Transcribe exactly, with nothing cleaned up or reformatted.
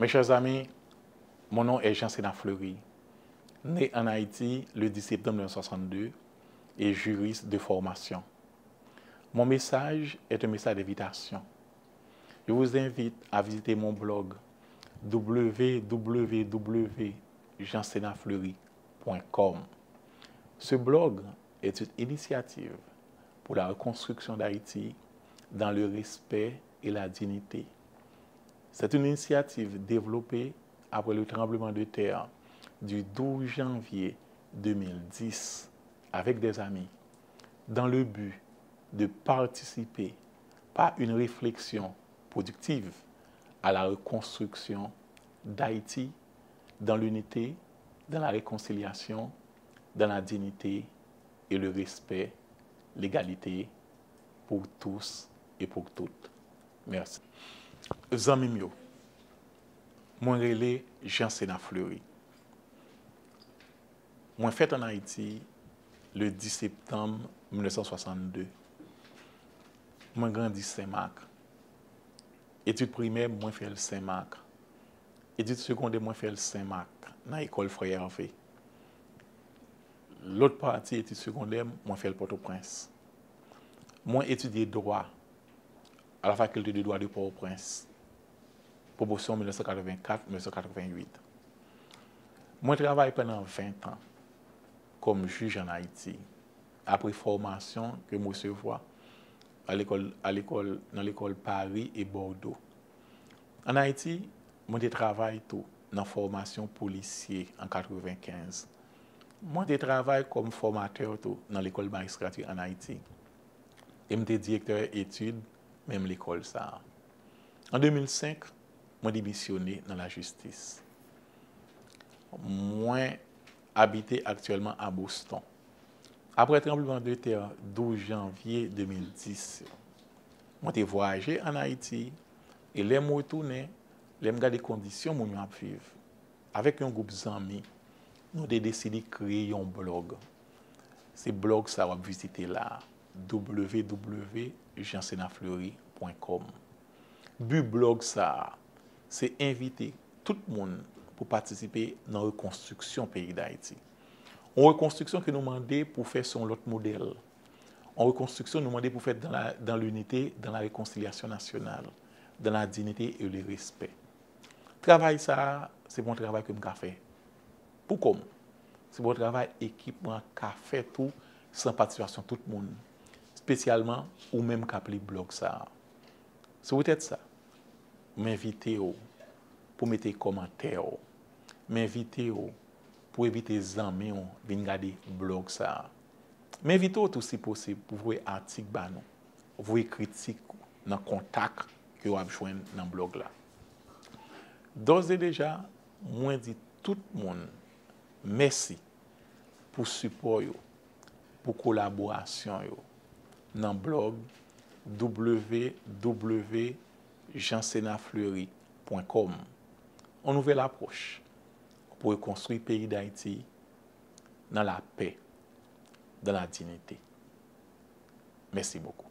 Mes chers amis, mon nom est Jean Sénat Fleury, né en Haïti le dix septembre mille neuf cent soixante-deux et juriste de formation. Mon message est un message d'invitation. Je vous invite à visiter mon blog w w w jean senat fleury point com. Ce blog est une initiative pour la reconstruction d'Haïti dans le respect et la dignité. C'est une initiative développée après le tremblement de terre du douze janvier deux mille dix avec des amis, dans le but de participer par une réflexion productive à la reconstruction d'Haïti dans l'unité, dans la réconciliation, dans la dignité et le respect, l'égalité pour tous et pour toutes. Mèsi. Zanmi m yo, mwen rele Jean Sénat Fleury. Mwen fèt an Ayiti le dis septanm mil nèf san swasann de. Mwen grandi Senmak. Etid primè mwen fè l Senmak. Etid segondè mwen fè l Senmak, nan lekòl Frè Hervé. Lòt pati etid segondè mwen fè l Pòtoprens. Mwen etidye dwa à la Faculté de Droit de Port-au-Prince, pwomosyon mil nèf san katrevenkat, mil nèf san katrevenwit. Mwen travay pandan ven tan kòm jij an Ayiti, apre fòmasyon ke m resevwa a lekòl, a lekòl, nan lekòl Paris e Bordeaux. An Ayiti, mwen te travay tou nan fòmasyon polisye an katrevenkenz. Mwen te travay kòm fòmatè tou nan lekòl majistrati an Ayiti. E m te direktè etid menm lekòl sa a. An de mil senk, mwen demisyone nan lajistis. Mwen abite aktyèlman a Boston. Apre tranblemanntè douz janvye de mil dis yo, mwen te vwayaje ann Ayiti, e lè m retounen, lè m gade kondisyon moun yo ap viv, avèk yon gwoup zanmi, nou te deside kreye yon blòg. Se blòg sa w ap vizite la a, w w w jean senat fleury point com. Bi blòg sa a, se envite tout moun pou patisipe nan rekonstriksyon peyi Dayiti. Yon rekonstriksyon ke nou mande pou fè sou yon lòt modèl. Yon rekonstriksyon nou mande pou fèt dans la, dans l'unité, dans la réconciliation nationale, dans la dignité et le respect. Travay sa a, se pa yon travay ke m ka fè pou kò m. Se pa yon travay ekip mwen ka fè tou san patisipasyon tout moun, espesyalman ou menm k ap li blòg sa a. Se poutèt sa, m envite w pou mete kòmantè w. M envite w pou envite zanmi w vin gade blòg sa a. M envite w tou, si posib, pou voye atik ba nou, voye kritik nan kontak ke w ap jwenn nan blòg la. Dòz e deja, mwen di tout moun mèsi pou sipò yo, pou kolaborasyon yo nan blòg w w w jean senat fleury point com. Yon nouvèl apwòch pou rekonstwi peyi Dayiti dans la paix, dans la dignité. Mèsi bokou.